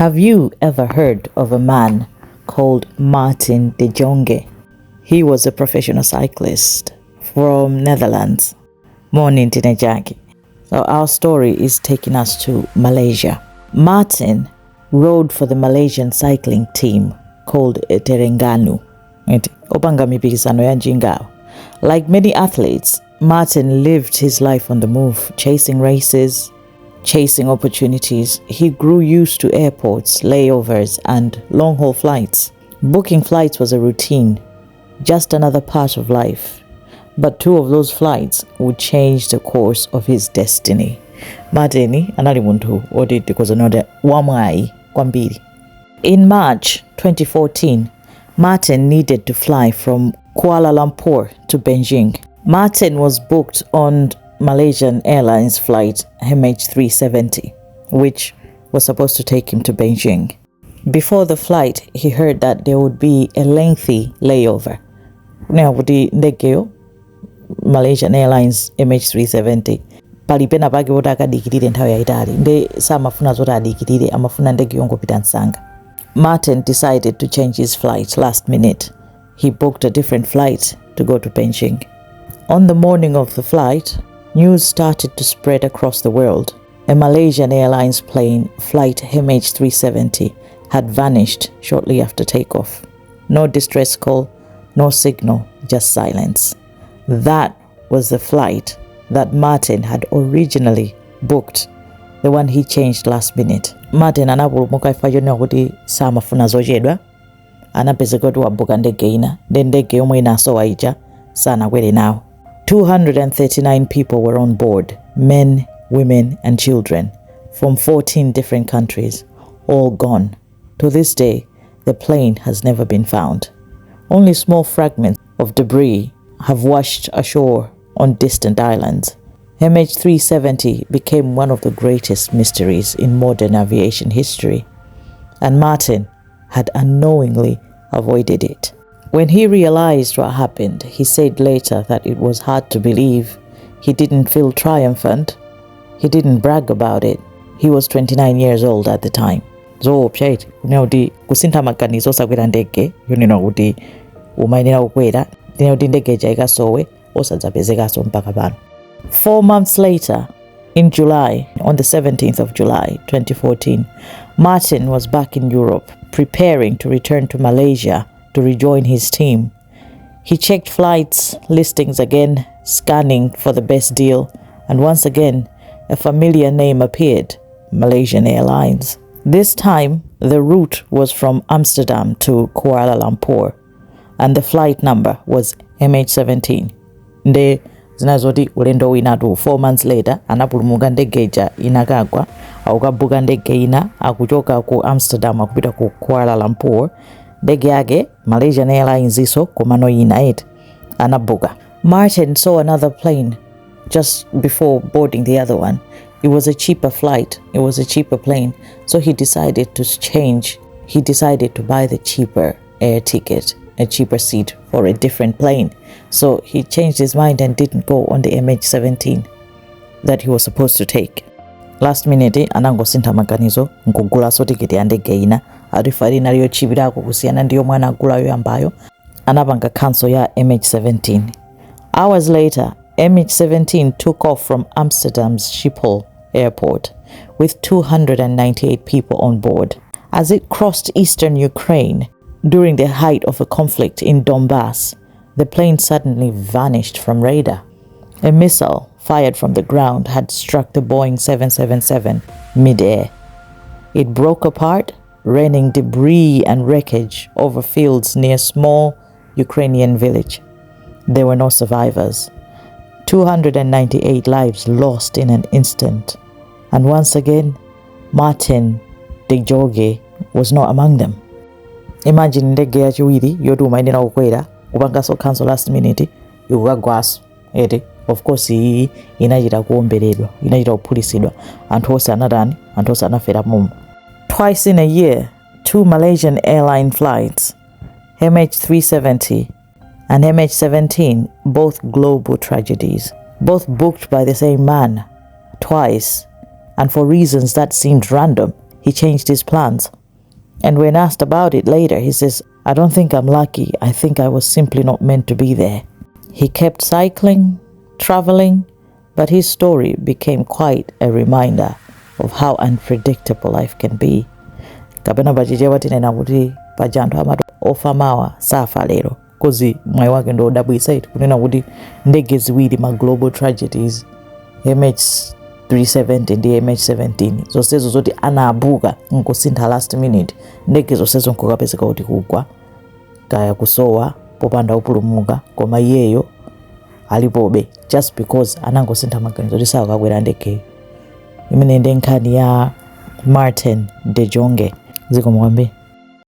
Have you ever heard of a man called Martin De Jonge? He was a professional cyclist from Netherlands. Morning, Tinejaki. So our story is taking us to Malaysia. Martin rode for the Malaysian cycling team called Terengganu. Like many athletes, Martin lived his life on the move, chasing races, chasing opportunities. He grew used to airports, layovers, and long-haul flights. Booking flights was a routine, just another part of life. But 2 of those flights would change the course of his destiny. Martin, munthu, because another mwayi, kwambiri. In March 2014, Martin needed to fly from Kuala Lumpur to Beijing. Martin was booked on Malaysian Airlines flight MH370, which was supposed to take him to Beijing. Before the flight, he heard that there would be a lengthy layover. Now, the Malaysian Airlines MH370 palipena pake wota akadikirire nthawi yaitali nde samafuna zoti adikirire amafuna ndege yongopita msanga. Martin decided to change his flight last minute. He booked a different flight to go to Beijing. On the morning of the flight, news started to spread across the world. A Malaysian Airlines plane, flight MH370, had vanished shortly after takeoff. No distress call, no signal, just silence. That was the flight that Martin had originally booked, the one he changed last minute. Martin anapulumuka ifayona kuti samafuna zochedwa, anapeza kuti wabuka ndege ina, then ndege yomwe inasowa ija sanakwere nawo. 239 people were on board, men, women, and children, from 14 different countries, all gone. To this day, the plane has never been found. Only small fragments of debris have washed ashore on distant islands. MH370 became one of the greatest mysteries in modern aviation history, and Martin had unknowingly avoided it. When he realized what happened, he said later that it was hard to believe. He didn't feel triumphant. He didn't brag about it. He was 29 years old at the time. So, kusinta makanizo sakwera ndege, kuti umainira ukwera, ndege jaiga sowe, osadzapezeka so mpaka pano. 4 months later, in July, on the 17th of July, 2014, Martin was back in Europe, preparing to return to Malaysia to rejoin his team. He checked flights, listings again, scanning for the best deal, and once again, a familiar name appeared, Malaysian Airlines. This time, the route was from Amsterdam to Kuala Lumpur, and the flight number was MH17. Nde zinazoti ulendo winatu 4 months later, anapulumuka ndege ija inakagwa, aukabuka ndege ina, akuchoka ku Amsterdam akupita ku Kuala Lumpur, ndege yake Malaysian Airlines iso komano ina 8 anabuka. Martin saw another plane just before boarding the other one. It was a cheaper flight. It was a cheaper plane. So he decided to change. He decided to buy the cheaper air ticket, a cheaper seat for a different plane. So he changed his mind and didn't go on the MH17 that he was supposed to take. Last minute, anangosinta maganizo, nkugula so tiketi ya ndege ina, arifari naliyo chibirako kusiana ndiyo mwana agulayo yambayo, anapanga cancel ya MH17. Hours later, MH17 took off from Amsterdam's Schiphol airport with 298 people on board. As it crossed eastern Ukraine during the height of a conflict in Donbass, the plane suddenly vanished from radar. A missile fired from the ground had struck the Boeing 777 mid-air. It broke apart, raining debris and wreckage over fields near a small Ukrainian village. There were no survivors. 298 lives lost in an instant. And once again, Martin De Jonge was not among them. Imagine ndege ya chiwiri yotu umainira ukwera, upanga so cancel last minute, yukagwaso. Of course, inachita kuomberedwa, inachita kupulisidwa, anthu ose anadani, anthu ose anafera mumu. Twice in a year, 2 Malaysian airline flights, MH370 and MH17, both global tragedies, both booked by the same man, twice, and for reasons that seemed random. he changed his plans. And when asked about it later, he says, "I don't think I'm lucky. I think I was simply not meant to be there." He kept cycling, traveling, but his story became quite a reminder of how unpredictable life can be. Kapena bachichewa tinena kuti pajantu amati ofa mawa safa lero. Kozi mwayi wake ndo udabwisa iti kunena kuti ndege ziwiri ma global tragedies, MH370 ndi MH17, zonsezo zoti anaabuka nkusintha last minute, ndege zonsezo nkukapezeka kuti kugwa kaya kusowa popanda upulumuka, koma iyeyo alipobe just because anangosintha maganizo kuti sakakwera ndege. Imene ndi nkhani ya Martin De Jonge. Zikomo kwambiri.